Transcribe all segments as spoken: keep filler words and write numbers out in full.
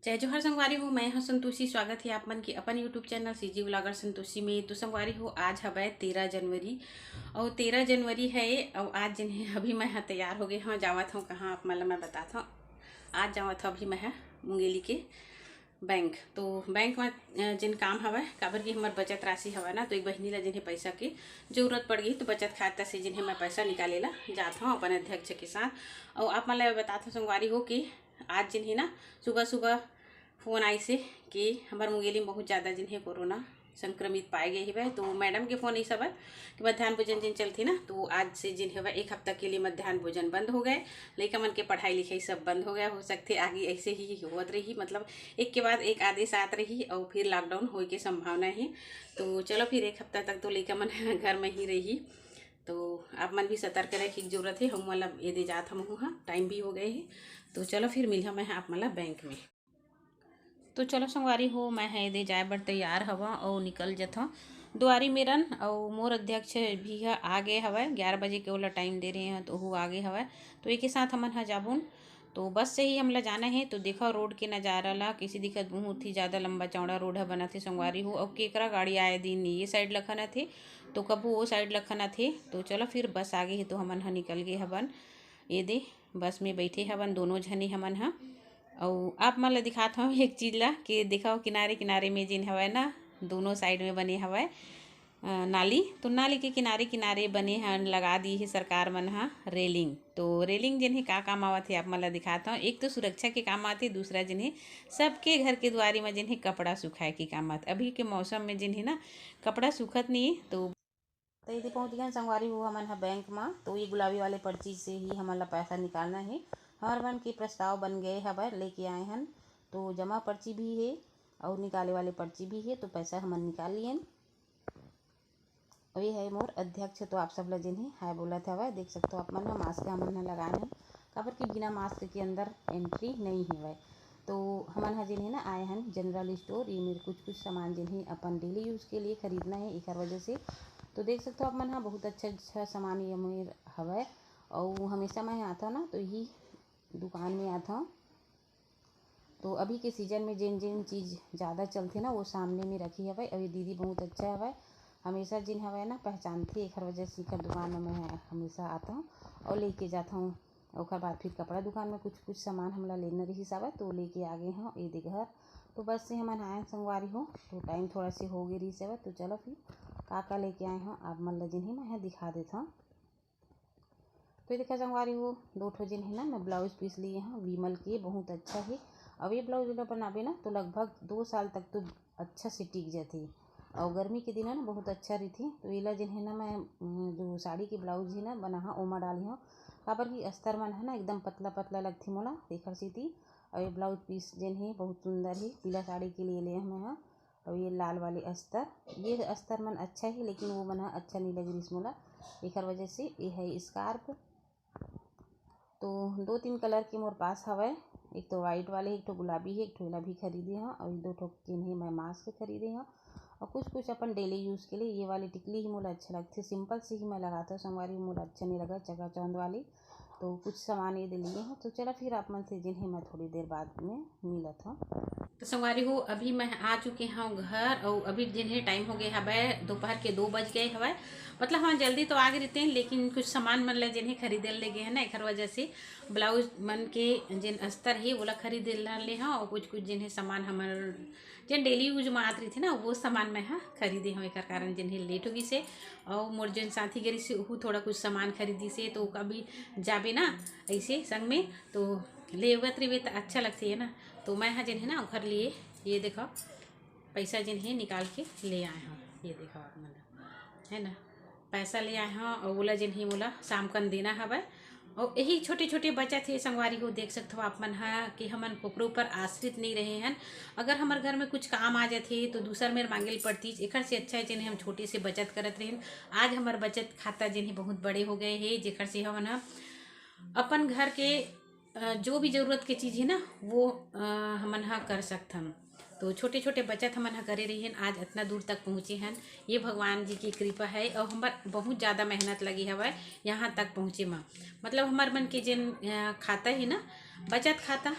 जय जोहार संगवारी हो, मैं हूं संतोषी। स्वागत है आप मन के अपन YouTube channel CG vlogger Santoshi में। तो संगवारी हो, आज हवय तेरह जनवरी, और तेरह जनवरी है, और आज जिन है अभी मैं ह तैयार हो गए हूँ, जावत हूँ कहाँ, आप मन ला मैं बतात हूँ। आज जावत हूँ अभी मैं ह मुंगेली के बैंक। तो बैंक में अ, जिन काम हवय, काबर कि हमर बचत राशि हवय ना, तो एक बहिनी ला जिन है पैसा की जरूरत पड़ गई, तो बचत खाता से जिन है मैं पैसा निकाले ला जात हूँ अपन अध्यक्ष के साथ। और आप मन ला बतात हूँ संगवारी हो कि आज जिन है ना, सुबह सुबह फोन आइस हे कि हमर मुंगेली में बहुत ज़्यादा जिन है कोरोना संक्रमित पाए गए हवय। तो मैडम के फोन इस हवय कि मध्यान्ह भोजन जिन चलथे ना, तो आज से जिन हवय एक हफ्ता के लिए मध्यान्ह भोजन बंद हो गए, लइका मन के पढ़ाई लिखाई सब बंद हो गया। हो सकथे आगे ऐसे ही होवत रही, मतलब एक के बाद एक आदेश आत रही और फिर लॉकडाउन होए के संभावना है। तो चलो फिर एक हफ्ता तक तो लइका मन घर में ही रही, तो आप मन भी सतर्क रहे की जरूरत है। हम वाला ये दे जात हम हाँ, टाइम भी हो गए है। तो चलो फिर मिलहूँ मैं आप मन ला बैंक में। तो चलो संगवारी हो, मैं ह एदे जाए बर तैयार हवं अउ निकल जथंव दुआरी मेरन। अउ मोर अध्यक्ष भी ह आ गे हवय, ग्यारह बजे के ओला टाइम दे रहे हैं, तो ओहू आ गे हवय। तो एके साथ हमन ह जाबुन। तो बस से ही हमला जाना है। तो देखो रोड के नज़ारा ला, कइसे दिखत, बहुत ही ज़्यादा लंबा चौड़ा रोड ह बनत हे संगवारी हो। अउ केकरा गाड़ी आए दिन ये साइड लखनत हे, तो कभू वो साइड लखनत हे। तो चलो फिर बस आ गे हे, तो हमन ह निकल गे हवन। ये दे बस में बैठे हवन दोनों झने हमन ह। अउ आप मन ल दिखात हव एक चीज ला कि देखव, किनारे किनारे में जेन हवय ना, दोनों साइड में बने हवय अ, नाली। तो नाली के किनारे किनारे बने हन, लगा दी हे सरकार मन ह रेलिंग। तो रेलिंग जेन हे का काम आवत हे, आप मन ल दिखात हव। एक तो सुरक्षा के काम आथे, दूसरा जेन हे सबके घर के दुआरी म जेन हे कपड़ा सुखाए के काम आथे। अभी के मौसम में जेन हे ना, कपड़ा सूखत नहीं, तो तो यदि पहुँच गए संगवारी हो हमन ह बैंक म, तो ये गुलाबी वाले पर्ची से ही हमन ला पैसा निकालना है। हमर मन के प्रस्ताव बन गए हवय, लेके आए हन। तो जमा पर्ची भी है और निकाले वाले पर्ची भी है, तो पैसा हमन निकाल लियन। और ये है मोर अध्यक्ष, तो आप सब ला जिन ही हाय बोलत हवय। देख सकते हो आप मन ह, मास्क हमन ह लगाए हन, काबर कि बिना मास्क के अंदर एंट्री नहीं हेवय। तो हमन ह जिन है ना आए हन जनरल स्टोर, ये मेर कुछ कुछ सामान जिन है अपन डेली यूज के लिए खरीदना है, एकर वजह से। तो देख सकते हो आप मन ह, बहुत अच्छा अच्छा सामान ये मेर हवय। और हमेशा मैं आथव ना, तो यही दुकान में आथव। तो अभी के सीजन में जेन जेन चीज ज़्यादा चलथे ना, वो सामने में रखी हवय। और ये दीदी बहुत अच्छा हवय, हमेशा जिन हवय ना पहचानथे, एकर वजह से एकर दुकान में मैं हमेशा आथव और लेके जाथव। ओकर बाद फिर कपड़ा दुकान में कुछ कुछ सामान हमला लेना रहिस हवय, तो लेके आ गे हव ये दे घर। तो बस से हमन आए संगवारी हो, तो टाइम थोड़ा से हो गे रहिस हवय, तो चलो फिर का का लेके आए हव आप मन ल जिन ही मैं ह दिखा देथव। तो ये देखा संगवारी हो, दो ठो जिन है ना, मैं ब्लाउज पीस लिए हव विमल के, बहुत अच्छा है। अब ये ब्लाउज ला बनाबे ना, तो लगभग दो साल तक तो अच्छा से टिक जाथे। और गर्मी के दिन है ना, बहुत अच्छा रहिथे। तो एला जिन है ना, मैं उम, जो साड़ी के ब्लाउज है ना बना हा, ओमा डाली हव, काबर कि अस्तर मन है ना एकदम पतला पतला लगथे मोला, तेखर सेती। और ये ब्लाउज पीस जिन है बहुत सुंदर है, पीला साड़ी के लिए ले हव मैं ह। और ये लाल वाले अस्तर, ये अस्तर मन अच्छा है, लेकिन वो मन ह अच्छा नहीं लग रही मोला, एकर वजह से ये है स्कार्फ। तो दो तीन कलर के मोर पास हवय, एक तो व्हाइट वाले, एक ठो गुलाबी है, एक ठो एला भी खरीदे हव, और ये दो ठो के नहीं मैं मास्क खरीदे हव। और कुछ कुछ अपन डेली यूज के लिए ये वाली टिकली ही मोला अच्छा लगथे, सिंपल सी ही मैं लगाता हूँ संगवारी, मोला अच्छा नहीं लगा चकाचौंध वाली। तो कुछ सामान ये दे लिए हव। तो चला फिर आप मन से जिन है मैं थोड़ी देर बाद में मिलत हव। तो संगवारी हो, अभी मैं आ चुके हव घर, और अभी जिन है टाइम हो गए हवय, दोपहर के दो बज गए हवय। मतलब हाँ, जल्दी तो आ गए रहते हैं, लेकिन कुछ सामान मन ला जिन है खरीदे ले गए हैं ना, एकर वजह से ब्लाउज मन के जिन अस्तर है, ओला खरीदे ला ले हव, और कुछ कुछ जिन है सामान हमर जेन डेली यूज में आत रहिथे ना, वो सामान मैं ह खरीदे हव, एकर कारण जिन है लेट हो गई से। और मोर जेन साथी गरी से, ओहू थोड़ा कुछ सामान खरीदी से, तो कभी जाबे ना ऐसे संग में, तो लेवत रहिबे त अच्छा लगथे है ना। तो मैं ह जेन है ना ओखर लिए ये देखो पैसा जेन है निकाल के ले आए हव, ये देखो आप मन है ना, पैसा ले आए हव और ओला जेन है मोला शाम कन देना हवय। और यही छोटे छोटे बचत हे संगवारी हो, देख सकत हो आप मन ह कि हमन कोकरो ऊपर आश्रित नहीं रहे हन। अगर हमर घर में कुछ काम आ जाथे तो दूसर मेर मांगे ल पड़तीस, एकर से अच्छा है जेन हम छोटे से बचत करत रहेन। आज हमर बचत खाता जेन है बहुत बड़े हो गए हे, जेकर से हमन ह अपन घर के अ, जो भी जरूरत के चीज है ना, वो अ, हमन ह कर सकथन। तो छोटे छोटे बचत हमन ह करे रहिहन, आज इतना दूर तक पहुँचे हन। ये भगवान जी की कृपा है और हमर बहुत ज़्यादा मेहनत लगी हवय यहाँ तक पहुँचे म। मतलब हमर मन के जेन अ, खाता है ना, बचत खाता,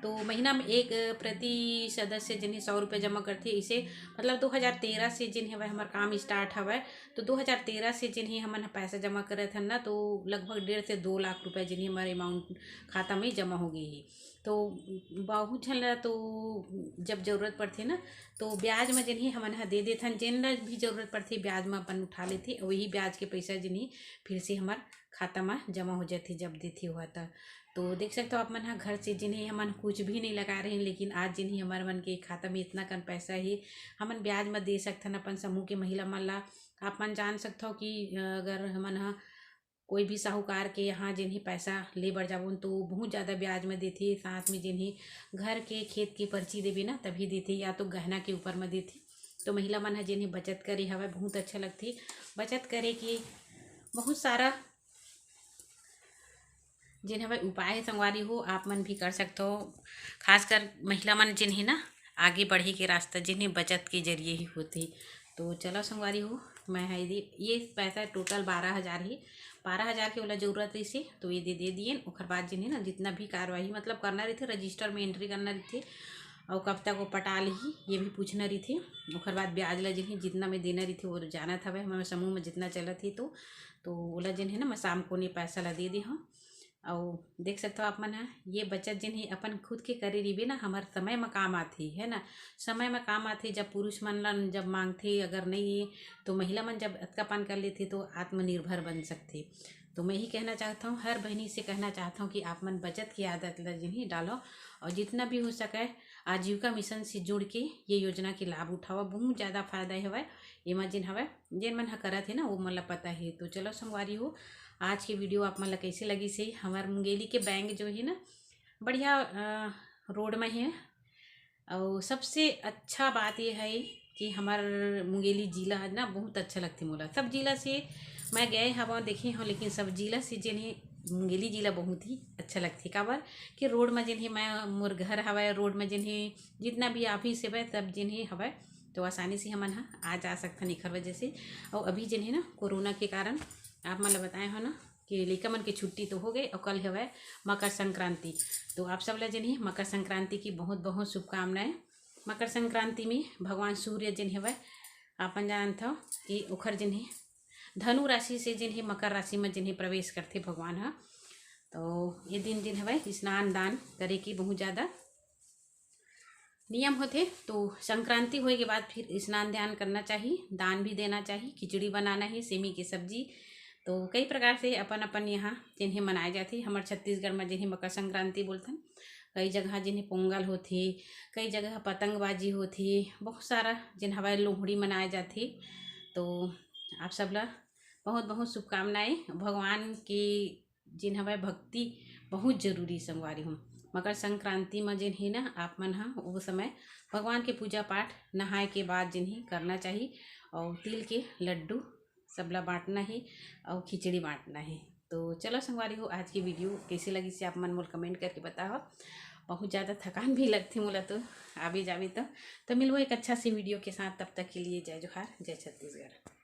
तो महीना में एक, अ, प्रति सदस्य जिन हे सौ रुपये जमा करथे। इसे मतलब दो हज़ार तेरह से जिन हे वह हमर काम स्टार्ट हवय, तो दो हज़ार तेरह से जिन हे हमन ह पैसा जमा करत हन ना, तो लगभग डेढ़ से दो लाख रुपये जिन हे हमर अमाउंट खाता में जमा हो गई हे। तो बहुत झन ला तो जब जरूरत पड़थे ना, तो ब्याज में जिन हे हमन ह दे देथन, जेन ला भी जरूरत पड़थे ब्याज में अपन उठा लेथे, वही ब्याज के पैसा जिन हे फिर से हमर खाता में जमा हो जाथे जब देथे हुआ त। तो देख सकते हो आप मन ह, घर से जिन हे हमन कुछ भी नहीं लगा रहे हैं, लेकिन आज जिन हे हमर मन के खाता में इतना कन पैसा हे, हमन ब्याज में दे सकथन अपन समूह के महिला मन ला। आप मन जान सकथो कि, अ, अगर हमन ह कोई भी साहूकार के यहाँ जिन हे पैसा ले बर जाबो, तो बहुत ज़्यादा ब्याज में देथे, साथ में जिन हे घर के खेत के पर्ची देबे ना, तभी देथे, या तो गहना के ऊपर में देथे। तो महिला मन ह जिन हे बचत करे हवय, बहुत अच्छा लगथे। बचत करे के बहुत सारा जिन हवय उपाय हे संगवारी हो, आप मन भी कर सकथो। खासकर महिला मन जिन हे ना, आगे बढ़े के रास्ता जिन हे बचत के जरिए ही होथे। तो चलो संगवारी हो, मैं ह ये, ये पैसा टोटल बारह हज़ार हे, बारह हज़ार के ओला जरूरत रहिसे, तो ये दे, दे दिएन। ओखर बाद जिन हे ना, जितना भी कार्यवाही मतलब करना रहिथे, रजिस्टर में एंट्री करना रहिथे, अउ कब तक वो पटा लिही, ये भी पूछना रहिथे। ओखर बाद ब्याज ला जिन हे जितना में देना रहिथे, वो जानत हवय, हमर समूह में जितना चलत हे, तो, तो ओला जिन हे ना, मैं शाम को ने पैसा ला दे दे हूँ। अउ देख सकथव आप मन ह, ये बचत जिन हे अपन खुद के करे रहिबे ना, हमर समय म काम आथे, है ना। समय म काम आथे, जब पुरुष मन ल जब मांगथे, अगर नहीं हे, तो महिला मन जब अतका पान कर लेथे, तो आत्मनिर्भर बन सकथे। तो मैं यही कहना चाहत हूँ, हर बहिनी से कहना चाहत हूँ कि आप मन बचत की आदत ल जिन हे डालो, और जितना भी हो सके आजीविका मिशन से जुड़ के ये योजना के लाभ उठाओ। बहुत ज़्यादा फायदा हवय एमा जिन हवय, जेन मन ह करत हे ना, वो मन ल पता हे। तो चलो संगवारी हो, आज के वीडियो आप मन ल कैसे लगिस हे? हमर मुंगेली के बैंक जो हे ना, बढ़िया, अ, रोड में हे। अउ सबसे अच्छा बात ये है कि हमर मुंगेली जिला ना बहुत अच्छा लगथे मोला। सब जिला से मैं गए हवं, देखे हवं, लेकिन सब जिला से जेन हे मुंगेली जिला बहुत ही अच्छा लगथे। काबर कि रोड में जेन हे मैं, मोर घर हवय, रोड में जेन हे जितना भी ऑफिस हवय, सब जेन हे हवय, तो आसानी से हमन ह आ जा सकथन एखर वजह से। अउ अभी जेन हे ना, कोरोना के कारण आप मन ल बताए हो ना कि लइका मन के छुट्टी तो हो गए, अउ कल हवय मकर संक्रांति। तो आप सब ल जेन हे मकर संक्रांति की बहुत बहुत शुभकामनाएं। मकर संक्रांति में भगवान सूर्य जेन हवय, आप मन जानत हव कि ओखर जेन हे धनु राशि से जेन हे मकर राशि में जेन हे प्रवेश करथे भगवान ह। तो ये दिन जेन हवय स्नान दान करे के बहुत ज़्यादा नियम होथे। तो संक्रांति होए के बाद फिर स्नान ध्यान करना चाही, दान भी देना चाही, खिचड़ी बनाना हे, सेमी के सब्जी। तो कई प्रकार से अपन अपन यहाँ जेन हे मनाए जाथे। हमर छत्तीसगढ़ में जेन हे मकर संक्रांति बोलथन, कई जगह जेन हे पोंगल होथे, कई जगह पतंगबाजी होथे, बहुत सारा जेन हवय लोहड़ी मनाए जाथे। तो आप सब ला बहुत बहुत शुभकामनाएं। भगवान के जेन हवय भक्ति बहुत जरूरी संगवारी हो। मकर संक्रांति म जेन हे ना, आप मन ह वो समय भगवान के पूजा पाठ नहाए के बाद जेन हे करना चाही, और तिल के लड्डू सबला बांटना हे, और खिचड़ी बांटना हे। तो चलो संगवारी हो, आज की वीडियो कैसे लगिस हे आप मन मोला कमेंट करके बताओ। बहुत ज़्यादा थकान भी लगथे मोला तो आवे जावे तो। तो मिलबो एक अच्छा से वीडियो के साथ, तब तक के लिए जय जोहार, जय छत्तीसगढ़।